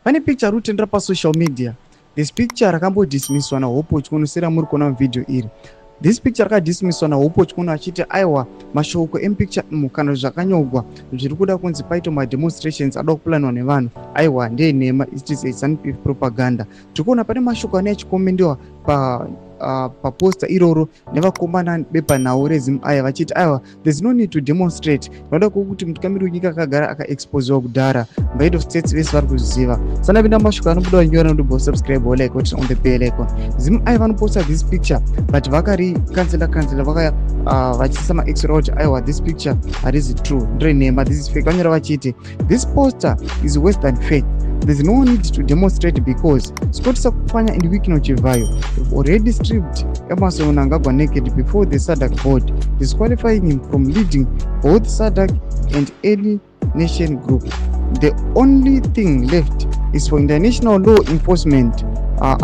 Pane picture riri kutendera pasocial media. This picture rakambodismisswa naHope Chikono seramuri kuona muvhidhiyo iri. This picture rakadismisswa naHope Chikono achiti aiwa, mashoko emupicture umu kana zvakanyorwa zviri kuda kunzi paitwa mademonstrations ada kuplanwa nevanhu, aiwa, ndeenhema, it is a ZANU PF propaganda. Tiri kuona pane mashoko ane achikomendewa pa paposter iroro nevakomana bepanhau reZimEye vachiti aiwa, there's no need to demonstrate noda kwokuti mutungamiri wenyika akagara akaexposiwa kudhara, head of states vese vari kuziva. Sanapinda mashoko anobuda nyora nodobva subscribe, like, on the bell icon. ZimEye vanoposta this picture, but vakarikansela kansela vaka vachiisa maextra kuti aiwa, this picture harizi true, nderenhema, this is fake. Vanyora vachiti, "This poster is worse than fake. There's no need to demonstrate because Scott Sakupwanya and Wicknell Chivayo have already stripped Emmerson Mnangagwa naked before the SADC board, disqualifying him from leading both SADC and any nation group. The only thing left is for international law enforcement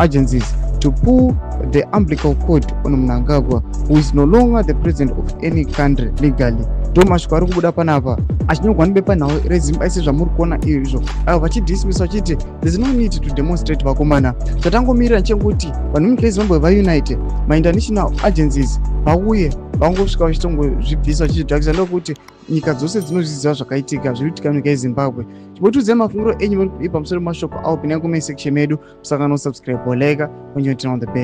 agencies to pull the umbilical cord on Mnangagwa, who is no longer the president of any country legally." Ndo mashoko ari kubuda panapa achinyorwa nebepanhau reZimEye sezvamuri kuona izvo, avo vachidismissa vachiti there's no need to demonstrate vakomana. Chatangomirira nechekuti vanhu vemunyika yeZimbabwe vaunite, mainternational agencies vauye, vangosvika vachitongozvibvisa vachizvidhakisa, ndokuti nyika dzose dzinozviziva zvakaitika zviri kuitika munyika yeZimbabwe. Chimbotiudzai mafungiro enyu pamusoro pemashoko avo pinai comment section medu. Musangano, subscribe, like, on the bell.